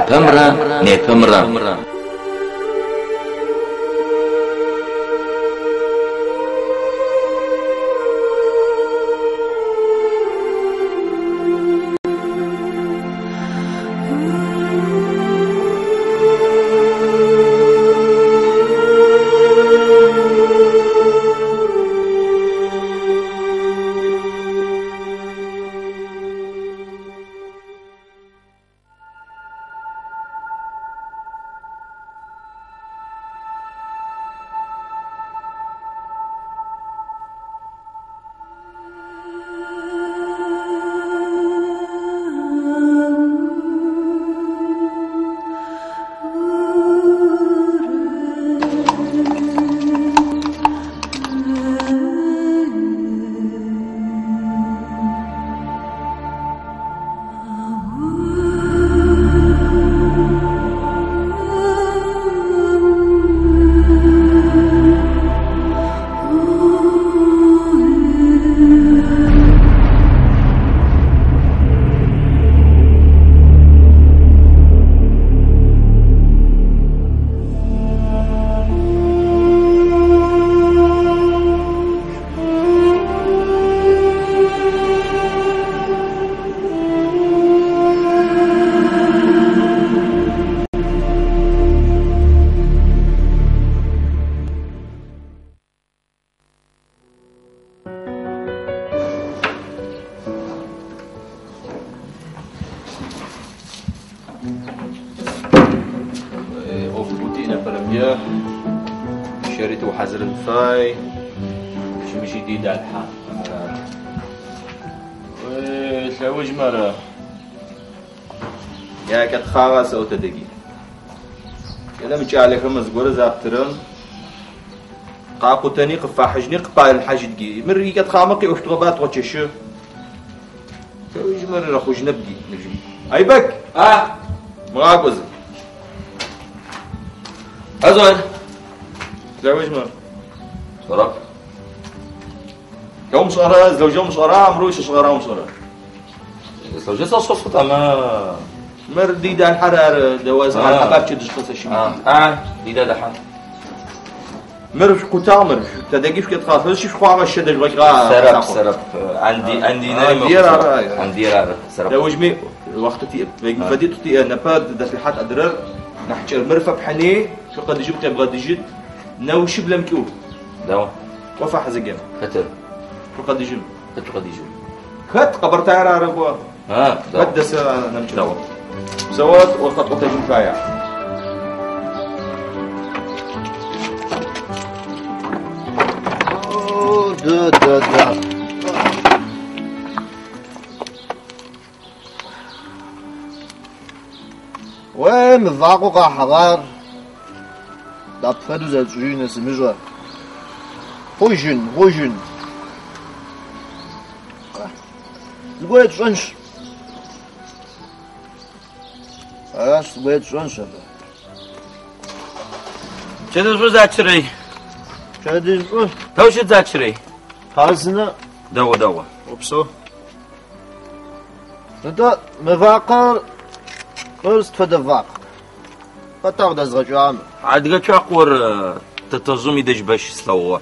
Апэмрэ непэмрэ. Кӏалэхэм зыгорэ заптырэм къакъутэни къыфахьыжьни къыпалъхьажьытги. Мыр икӏэтхъамэ къиӏощтыгъэба тгъочэщы. Лъэужмэр рэхъужьынэпги ныбжьым. Айбек! А! Мыгъакӏозы. Азон. Лъэужмэр. Сорап. Лъэум шӏэрэ, злэужьэм шӏэрэ, амру щышӏэрэ шӏэрэ. Злэужьэ сэ сшӏэшъут ама. Мыр дида الحرارة دواز الحباب تشد قصة اه ديدا دحا. مر قطع تدقيش كتخاف شي خوا الشدج بغا سرب سرب عندي ناري عندي راه سرب لوجمي وقت تي فدي تي نباد دات الحات ادرر نحجر مرفه بحني شو قد يجيب قد يجد نوشي بلا مكيو داو وفا حزقم خطر شو قد يجيب خطر قد يجيب خط قبر تاع راه اه قدس نمشي داو زوات وقت وقت جمفايا. دا دا دا وين الضاقو حضار دابفدو زلجين سمجوا خوجن خوجن زقويت شنش اش زقويت شنش هذا شنو شو زاتشري شنو تو شو زاتشري خازنة دوا دوا وبسو انت مفاقر قرص تفدفاق فتاخد ازغج عام عاد قور تتزومي دج باش سلوى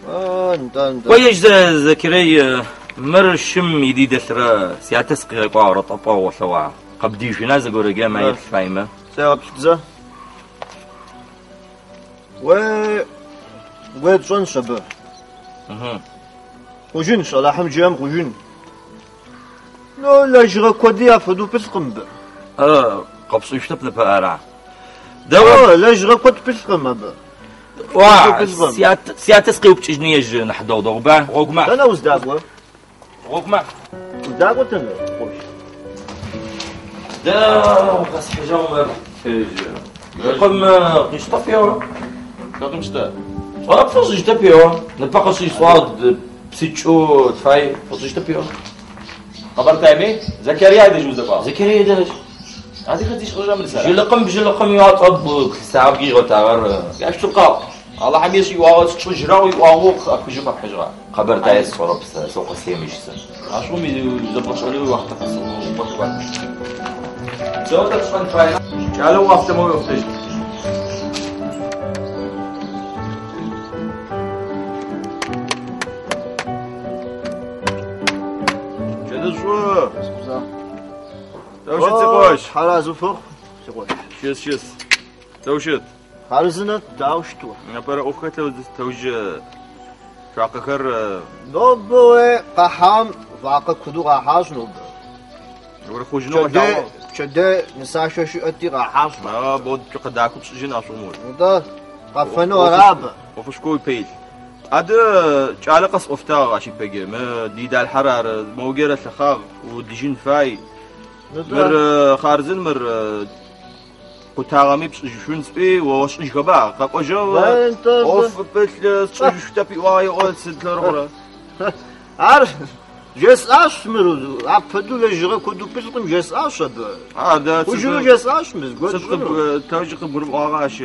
انت انت ويش زكري مر شم يدي ثرا سياتسقي قاورة طبا وثوا قبدي جنازة قورجا ما يفهمه سياب شتزا و وين شبه خوجنش على حمجام خوجن لا لا جغا كودي افدو بسقم قبصو يشتب نبا دوا لا جغا كود بسقم ابا وا سيات سقيو بتجنيج نحدو ضغبا غوغما انا وزداغوا غوغما وزداغوا تنا خوش دا قاس حاجه وما رقم قشطه رقم شتا فوز جتبيو نبقى شي صواد بسيتشو تفاي فوز جتبيو خبر تاعي زكريا هذا جوز دابا زكريا داش هذيك غادي تخرج من الساعه جلقم بجلقم يعطب ساعه بكي غتاغر كاش تلقى الله حميش يواغ تشجرا ويواغ كجوما بحجره خبر تاعي الصوره بس سوق سليم يجسن اشو مي زبط شغلي واحد تفصل. Псэу тэ тшӏэн фае. Кӏалэ уахътэмэ уиӏофтэжь. Пчэдыжь шӏу. Тэу щыт, сикъош? Тхьэразэ пфэхъу, сикъош. Щыс, щыс. Тэу щыт? Хъарзынэ дауэ щыт уэ? Апэрэ ӏофхэр тэужь цуакъэхэр Нобэ уэ къахьам вакъэ куэду къахьащ нобэ. Урыхъужьынэу Пчэдей, къэлъагъо. пчэдей нысашэ щыӏэти къахьащ. А, бод цукъэ дахэу пшӏыжьын ашӏомор. Нтӏэ, къэфэну ара абы? ӏофышхо уипэ илъ. Адэ кӏалэ къэсӏофтагъ ащ ипэге. Мы дидалхьэр ары моугерэ лъэхъагъ удыжьын фай. Нтӏэ, Мыр хъарзын мыр къутагъэми пшӏыжьышъун сӏуи о ошӏыжьхэба? Къэкӏожьыгъ. Нтӏэ, нтӏэ. ӏоф пылъ сшӏыжьышъутэп иӏуагъ иӏо сыд лъэрыгъурэ. Ар жесӏащ мыр апхуэдэу лэжьыгъэ куэду пылъкъым жесӏащ абы. Адэ Хъужыну жесӏащ мы зыгуэр сыд тщӏыну. тэужь къыбгурымыӏуагъэ ащ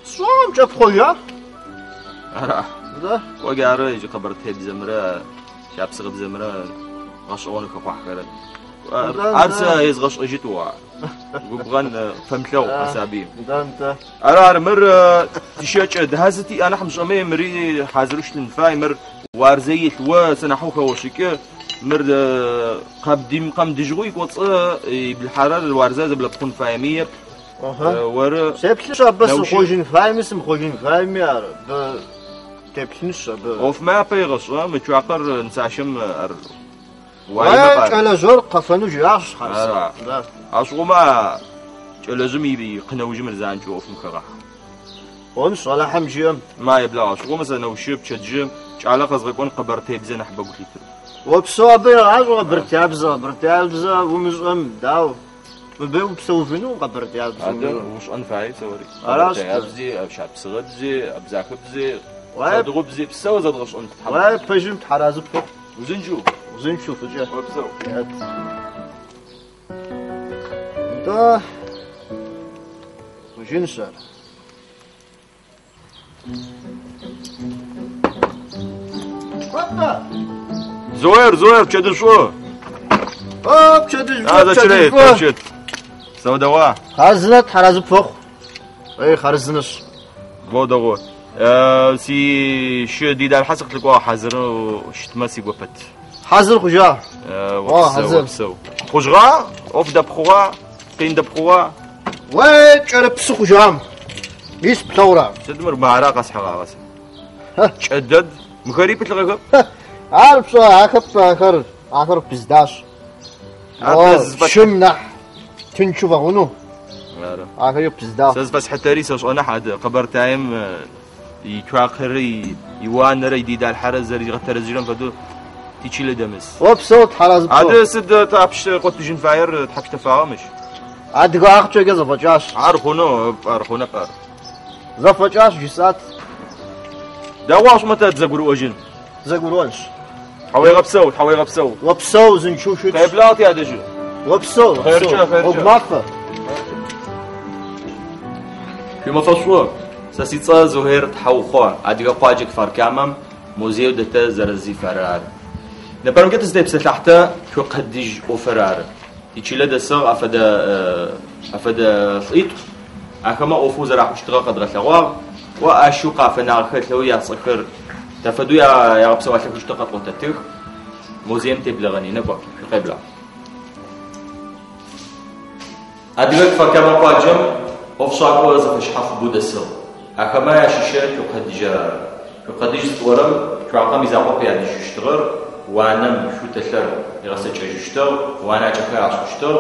Сщӏэм кӏэпхъуэжа? ара. Нтӏэ. Кӏоги ары иджы къэбэртэбзэмрэ шапсыгъэбзэмрэ гъэшӏэгъон хэхъуахьхэрэ. Нтӏэ, Ар сэ нтӏэ. езгъэшӏэжьыт о. Губгъэн фэмылъэгъу асабий. Нтӏэ, нтӏэ. Ары ары мыр тыщэкӏэ дыхьазы тиӏэ нахь мышӏэми мыри хьазыру щытын фай мыр уарзэ илъ о сэнахьэу хэошӏыкӏы мыр къабдим къэмдыжьыгъэу икӏоцӏы иблыхьэрэр уарзэ зэблэпхъун фаеми еп. Аха. Оры Сеплъынщ абы Науши. сыхъуэжын файми сымыхъуэжын файми ар абы теплъынщ абы. ӏофмэ апэ егъэшӏэ мы цуакъэр нысащэм ар Уэ уаемэ къар. кӏалэжьор къэфэну жиӏащ хьэрсэ. Ара. Да. Ашӏыгъомэ кӏэлэжъым къынэужым рызанкӏэу ӏофым хэгъахь. Хъунщ, Алыхьым жиӏэм. Ма еблагъэ ашӏыгъомэ сэ науши пчэдыжьы кӏалэ къэзгъэкӏон къэбэртэбзэ нахь бэгу лъитыр. Уэ псэу абы егъащӏэ къэбэрдеябзэ, къэбэрдеябзэ умыщӏэм, дауэ? Мыбы упсэувыну къэбэрдеябзэ Адэ умыщӏэм? ушӏэн фае сэори. Аращ. Къэбэртэябзи, шапсыгъэбзи, абзахэбзи, Уэ садыгъубзи псэу зэдгъэшӏэн тхьэм. уэ пэжым тхьэразэ пхуэхъу. Узынджу. Узыншэу фӏыкӏэ. Опсэу. Ет. Нтӏэ, хъужынщ ар. Кӏуэ-тӏэ! Зоер, Зоер, пчэдыжь шӏу. О, пчэдыжь А, фӏы, зэчырей, пчэдыжь фӏы. тэущыт. Сэудэгъуа. Хъарзынэ тхьэразэ пхуэхъу. Ей, хъарзынэщ. Бо дэгъу. Си шы дидалхьэ сыкъылъыкӏуагъ хьазырэу щытмэ сигопэт. Хьэзыр хъужа? О, Опсэу, хьэзыр. опсэу. Хъужьыгъа? Ӏоф дэпхъугъа? Къин дэпхъугъа? Уэ кӏэрыпсы хъужам. Мис плъэгъурэ? Сыд мыр мара къэсхьыгъагъэ сэ. Кӏэдэд. Мыхэри пылъыгъэхэп. Ар пщӏэ, ахэр пщӏэ, ахэр, ахэр пыздащ. Ар О, тэ зыфэт- шым нэхъ тыншу фӏэгъуну. Ары. Ахэри пызда. Сэ зыфэсхьытэри сэшӏэ нахь адэ Къэбэртаем ицуакъэрэ иуанэрэ идидалхьэрэ зэригъэтэрэзыжьырэм фэдэу тичылэ дэмыс. Опсэу тхьэразэ Адэ пхуэхъу. сыд тхьапш къотыжьын фаер тхьапш тэфагъэ мыщ. Адыгэ ахъшэкӏэ зэфӏэкӏащ. Ар хъунэу, ар хъунэп ар. Зэфӏэкӏащ жысӏат. Дэгъу ашӏымэ тэ тызэгурыӏожьын. Зэгурыӏуэнщ. Тхьауегъэпсэу, тхьауегъэпсэу. Уопсэу, узыншэу щытщ. Къеблагъ ти адэжьы. Уопсэу, Хъеркӏэ, уопсэу. хъеркӏэ. Гъуэгу махуэ. Шъуимэфэшӏу, сэ сицӏэ Зухер Тхьаухъо, Адыгэ къуаджэ Кфар-Камэм музееу дэтэ зэрэзифэрэр ары. Непэрэмкӏэ тызытепсэлъахьтэ шъукъэдыжь ӏофэр ары. Тичылэ дэсыгъ афэдэ афэдэ лӏитӏу, ахэмэ ӏофэу зэрахьущтыгъэ къэдгъэлъэгъуагъ, о ащэу къафэнагъэхэр лъэу яцӏэхэр тафэдэу ягъэпсэуалъэхэщтыгъ къэтӏотэтых. Музеем теблэгъэни, нэкӏо, шъукъеблагъ. Адыгэ Кфар-Камэ къуаджэм ӏофшӏакӏо зэфэшъхьафыбэу дэсыгъ. Ахэмэ ящыщэ шъукъэдыжьэр ары. Шъукъэдыжь зытӏорэм цуакъэм изакъоп ядыжьыщтыгъэр, уанэм шъутэлъэр игъэсэкӏэжьыщтыгъ, уанакӏэхэр ашӏыщтыгъ,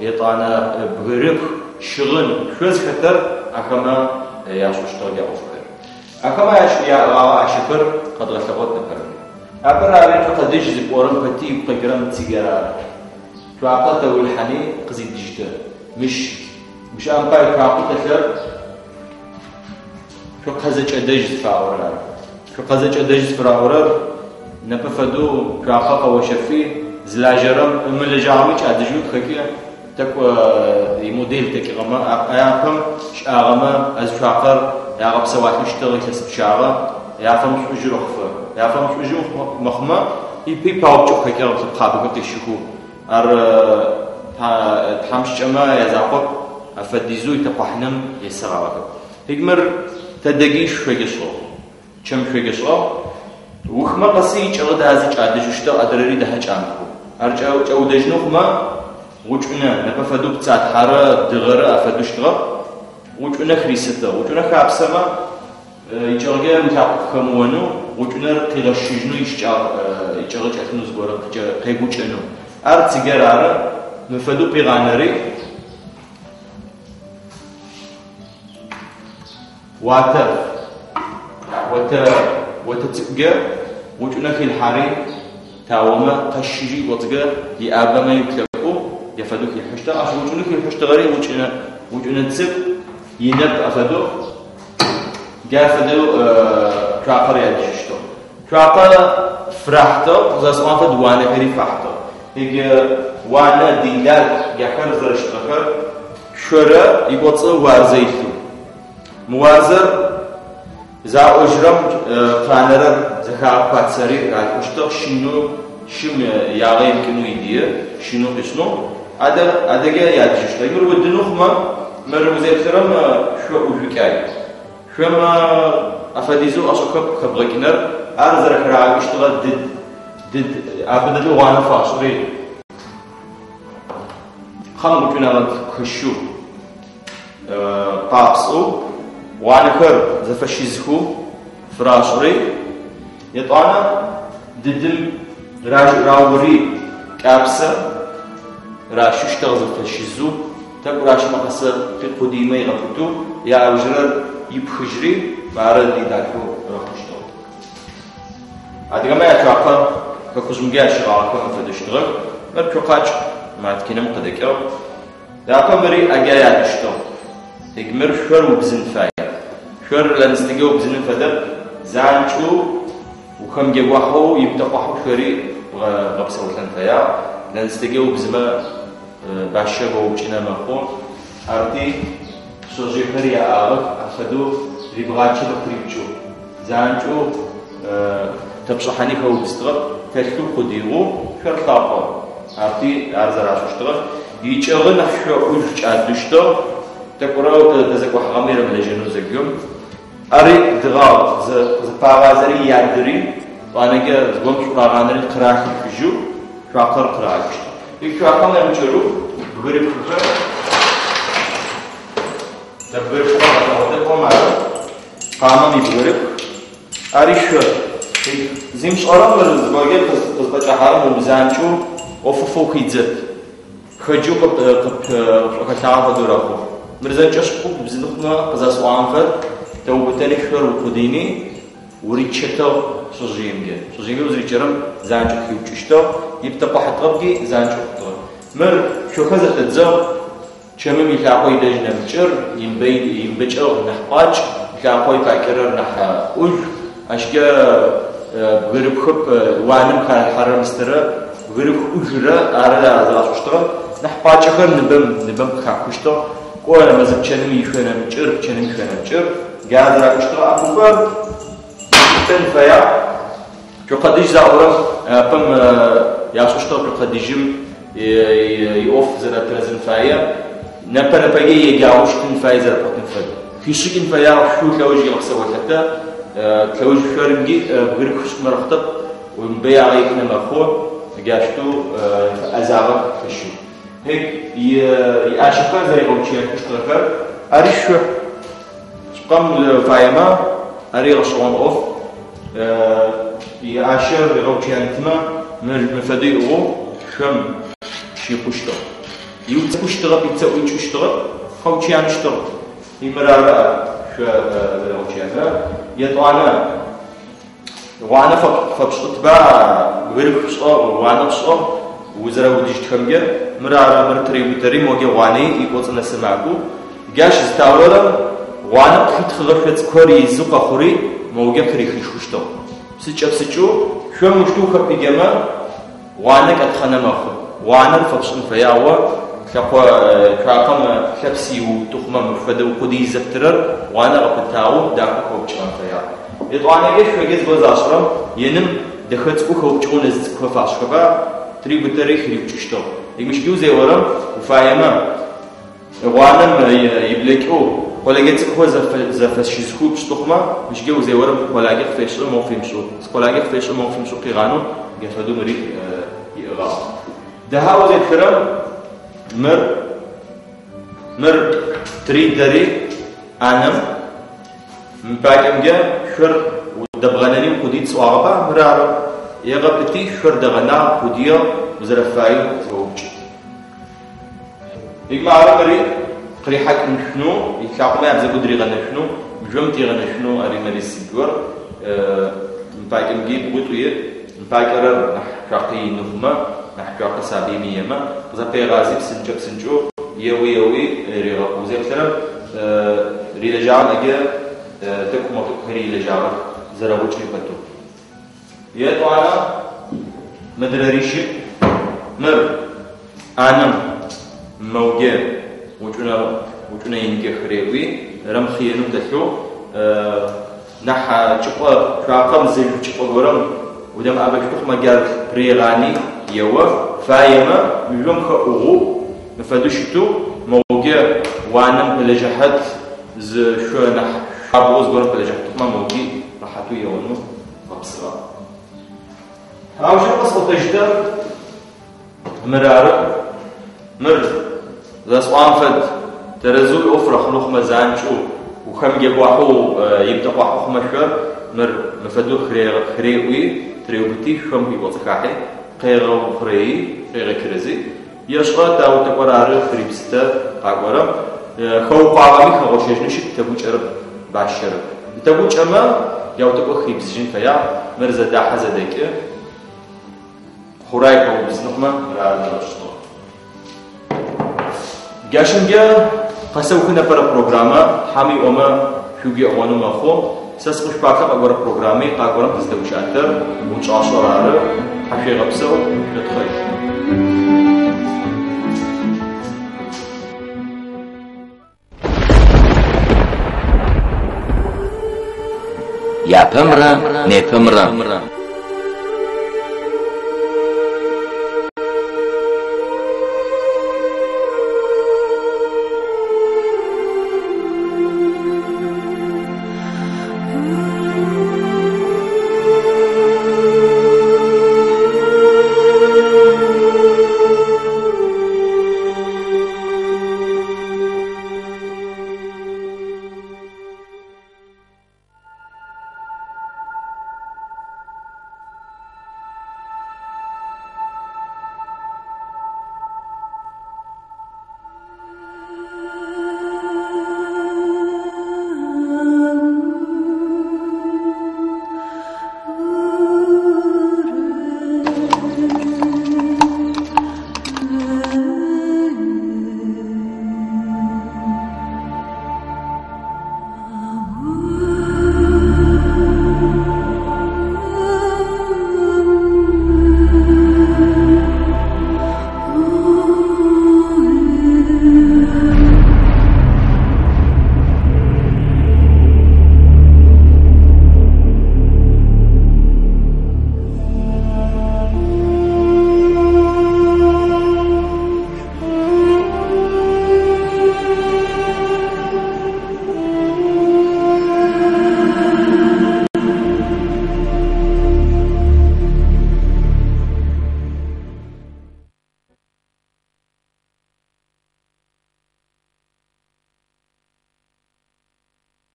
етӏанэ бгырыпх, щыгъын, шъо зыхэтэр ахэмэ яшӏыщтыгъ яӏофхэр. Ахэмэ яӏэгъагъэ ащэхэр къэдгъэлъэгъот непэрэм. Апэр ары шъукъэдыжь зыпӏорэм хэти ыгу къэкӏырэм цигэр ары. Цуакъэ тэуилъхьани къызидыжьты. Мыщ гущыӏэм пай цуакъэу тэлъэр шъукъэзэкӏэдэжь зыфаӏорэр ары. Шъукъэзэкӏэдэжь зыфаӏорэр непэ фэдэу цуакъэ къэощэфи зылажьэрэм ымылэжьагъэми кӏадыжьэу хэкӏы тэкӏу имодель тэкӏыгъэмэ апэм щыӏагъэмэ азы цуакъэр ягъэпсэуалъэщтыгъ илъэс пчъагъэ яфэмышӏужьы рэхъуфэ. Яфэмышӏужьы мэхъумэ ипи паупкӏэу хэкӏыгъ лъэпкъабэхэр къищыхэу. Ар Тхьамыщкӏэмэ язакъоп, афэдизэу итэкъухьаным есэгъагъэхэп. Мыр тэдэги шъокӏэ шӏыгъ. Чэм шъокӏэ шӏыгъ. Ухмэ къэси икӏыгъэ дазы кӏадэжьыщтыгъ, адрэри дахэ кӏамыхэу. Ар кӏэудэжьынэу хъумэ, гъучӏынэ, непэ фэдэу пцатхьэрэ дыгъэрэ афэдэу щтыгъэп. Гъучӏынэ хырисытыгъ. Гъучӏынэ хапсэмэ, икӏыгъэкӏэ уилъакъо къыхэмыонэу, гъучӏынэр къигъэщыжьынэу ищыкӏагъ, икӏыгъэ кӏэлъынэу зыгорэ къегукӏэнэу. Ар цыгэр ары, мы фэдэу пигъанэри, уатэ, отэ, отэ цӏыкӏукӏэ гъучӏынэ хилъхьари, таомэ къэщыжьи кӏоцӏыкӏэ иӏабэмэ иуплъэкӏоу ефэдэу хилъхьащтыгъ. Ащ гъучӏынэу хилъхьащтыгъэри гъучӏынэ, гъучӏынэ цӏыкӏу инэп афэдэу, джа фэдэу цуакъэр ядыжьыщтыгъ. Цуакъэ фырахьтыгъ, къызэрэсӏуагъэм фэд уанэхэри фахьтыгъ. Иджы уанэ, дилал, джахэр зэрэщытыгъэхэр шъорэ икӏоцӏы уарзэ илъэу. Мы уарзэр заӏожьырэм къанэрэр зэхагъэкуацэри ралъхьыщтыгъ, щынэу, щым ягъэ имыкӏынэу идые, щынэу къишӏынэу. Адэ, адэкӏэ ядыжьыщтыгъ. Мыр удынэу хъумэ, мыр узеплъырэм шъо ӏужъукӏай. Шъомэ афэдизэу ӏэшӏэхэп хэбгъэкӏынэр, ар зэрэхэрагъэкӏыщтыгъэр дыд, дыд, абы дэдэу гъуанэ фашӏыри. Пхъэм гъучӏынэгъэ хэщэу, къапсӏэу, гъуанэхэр зэфэщизхэу фырашӏыри, етӏанэ дыдым раури кӏапсэ ращыщтыгъ зэфэщизэу, тӏэкӏу ращымэ къэсэ къикъудыймэ игъэпытэу, яаужырэр ипхыжьри, мары дидалъэу рэхъущтыгъ. Адыгэмэ яцуакъэ хэкужъымкӏэ ящыгъагъэхэм афэдэщтыгъэх. Мыр цокъакӏ Маткиным къыдэкӏыгъ. Апэ мыри ӏэкӏэ ядыщтыгъ. Мыр шъор убзын фай. Шъор лэныстыгэ убзыным фэдэп, занкӏэу ухэмыджэгуахьэу, имытэкъуахьэу шъори бгъэпсэулъэн фэягъ. Лэныстыгэ убзымэ бащэ гоупкӏынэ мэхъу. Арти шъэжъыехэр яӏагъэх, афэдэу рибгъачэ къыпыриупкӏэу. Занкӏэу тэпшӏыхьани хэубзытыгъэп, хэлъэу къудыигъэу шъор лъапӏэ. Арти ар зэрашӏыщтыгъэр. Икӏыгъы нахь шъо ӏужъу кӏадыщтыгъ, тӏэкӏурэ тэзэкӏухьагъэмэ ирымылэжьэнэу зэгым. Ари дыгъагъ, зыпагъазэри ядыри, тӏуанэкӏэ зыгорэм шӏурагъанэри къырахыжьэу цуакъэр къырагъэкӏыщтыгъ. Цуакъэм нэмыкӏэу бгырыпхыхэр, бгырыпхыхэр гъэлъэгъо ары, къамэм ибгырыпх, ари шъо. Зимышӏэрэм мыр зыгорэкӏэ къызпэкӏахьэрэм умызанкӏэу ӏофыфэу хидзэт. Хэджэу къыпшӏохэлъагъэ фэдэу рэхъу. Мыр зэнкӏэ шъыпкъэу бзыны хъумэ къызэсӏуагъэм фэд, тэубытэни шъор укъудыйни уричэтыгъ шъэжъыемкӏэ. Шъэжъыемкӏэ узыричэрэм занкӏэу хиупкӏыщтыгъ, иптэкъохьэтыгъэпкӏи занкӏэу хъутыгъэ. Мыр шъохэр зэлъэдзыгъ, чэмым илъакъо идэжь нэмыкӏыр, имбэкӏыгъ нахь пӏуакӏ, илъакъо ипакӏэрэр нахь ӏужъу, ащкӏэ бгырыпхып уанэм халъхьэрэ мыстэрэ бгырыпх ӏужъурэ ары зэрашӏыщтыгъэр. Нахь пӏуакӏэхэр ныбэм, ныбэм къыхахыщтыгъ. Кӏо нэмазы пчэным ишъо нэмыкӏыр, пчэным ишъо нэмыкӏыр. Джар зэрашӏыщтыгъэ ӏэпыхэр тэн фэягъ. Цокъэдыжь заӏорэм апэм яшӏыщтыгъ цокъэдыжьым иӏоф зэрэтэрэзын фае. Нэпэ-нэпэкӏэ еджагъэу щытын фае зэрэпӏотын фэд. Хишӏыкӏын фэягъ шъу лъэуж игъэпсэолъэтэ, лъэуж шъорымги бгырыпх шӏымэ рэхъутэп, бэягъэ икӏынэ мэхъу, джащтэу ӏэзагъэх хэщэу. Иӏашэхэр зэригъэучъыехыщтыгъэхэр ари шъо. Шъыпкъэм фаемэ, ари гъэшӏэгъон ӏоф. Иӏашэр ригъэучъыянтымэ, мы фэдэу иӏыгъэу шъом щихъущтыгъ. Иуцэкущтыгъэп, ицэӏуикӏыщтыгъэп, къэучъыяныщтыгъ. Имыр ары шъо зэригъэучъыянырэр. Етӏуанэ, гъуанэ фэпшӏытба, бгырыпх пшӏыгъ, гъуанэ пшӏыгъ, узэрэудыщтхэмкӏэ, мыр ары, мыр тыреутэри, моге гъуанэ икӏоцӏы нэсы макӏоу. Джащ зытаорэм гъуанэ къыхитхъыгъэ шъо цӏыкӏухэр изэу къэхъури, моге къырихышхыщтыгъ. Псыкӏэ-псыкӏэу шъом ущтэу хэпыджэмэ, гъуанэ кӏэтхъэнэ мэхъу. Гъуанэр фэпшӏын фэягъо, лъэкъо цуакъэм лъэпс иуты хъумэ, мы фэдэ укъудый зэптырэр гъуанэ гъэпытагъэу дахэу хэупкӏыгъэн фэягъ. Етӏуанэкӏэ шъоге зыгорэ зашӏырэм еным дэхэ цӏыкӏу хэупкӏыгъэу нэзы цӏыкӏухэр фашӏхэба, тыриубытэри хириупкӏыщтыгъ. Мыщкӏэ узеорэм уфаемэ, гъуанэм иблэкӏэу къолагэ цӏыкӏухэр зэфэсщызхэу пшӏы хъумэ, мыщкӏэ узеорэм къолагэ къыфешӏы, моу фимышӏэу, зы къолагэ къыфешӏы, моу фимышӏэу къигъанэу, джа фэдэу мыри иӏыгъагъ. Дэхьагъэу зеплъырэм мыр мыр тыридэри ӏанэм мы пакӏэмкӏэ шъор дэбгъэнэни укъудыит сӏуагъэба, мыр ары. Егъэпыти, шъор дэгъэнагъ, къудыегъ, узэрэфаеу зэупкӏ. Мары мыри къырихьакӏыншъунэу, илъакъомэ ябзэгу дыригъэнэшъунэу, мыжъом тыригъэнэшъунэу ари мыри сыгор. Мы пакӏэмкӏи бгъуитӏу иӏ. Мы пакӏэрэр нахь шъуакъэ ины хъумэ, нахь шъуакъэ сабыим иемэ, къызэпегъази псынкӏэ-псынкӏэу еуи-еуи ригъэкъу. Узеплъырэм рилэжьагъэм ӏэджэ тӏэкӏу мо тӏэкӏухэри илэжьагъэх, зэрэгъукӏри пэтэу. Етӏуанэ мыдрэри щыӏ. Мыр ӏанэм мэуджэ гъучӏынэ гъучӏынэ инкӏэ хыреӏуи, рэмхъыеным дэлъэу нахь чӏыпӏэ шъуакъэм зэжъу чӏыпӏэ горэм удэмыӏэбэшъу хъумэ джар регъани ео, фаемэ мыжъом хэӏугъэу мы фэдэу щытэу мэуджэ уанэм пэлэжьыхьэт зы шъо нахь шъуабгъоу зыгорэм пэлэжьыхьэт хъумэ мэуджи рэхьатэу еонэу гъэпсыгъэ. Аужырэ къэсӏотэжьытэр мыр ары. Мыр зэсӏуагъэм фэд. Тэрэзэу ӏоф рэхъунэу хъумэ занкӏэу, ухэмыджэгуахьэу ибтэкъуахьэу хъумэ шъор, мыр мы фэдэу хыреӏуи, тыреубыти, шъом къикӏоцӏыхахьи, къегъэухъурэи, къегъэчырэзи, ешӏэ таутэкӏор ары хырипсытэ къакӏорэм, хэукъуагъэми хэгъощэжьынэу щыт тэгукӏэрэп, бащэрэп. Тэгукӏэмэ, яутэкӏо хырибзыжьын фэягъ, мыр зэдахьэ зэдэкӏы. Хъурай пэубзын хъумэ, мыр ары зэрэшӏыщтыгъэр. Джащымкӏэ къэсэухы непэрэ программэ, Тхьэм иӏомэ шъугу еӏогъэнэу мэхъу. Сэ сыкъышъупаплъэ къэкӏорэ программи, къакӏорэм тыздэгущыӏэтэр гъучӏашӏэр ары. Тхьашъуегъэпсэу, шъотхъэжь. Япэмрэ непэмрэ.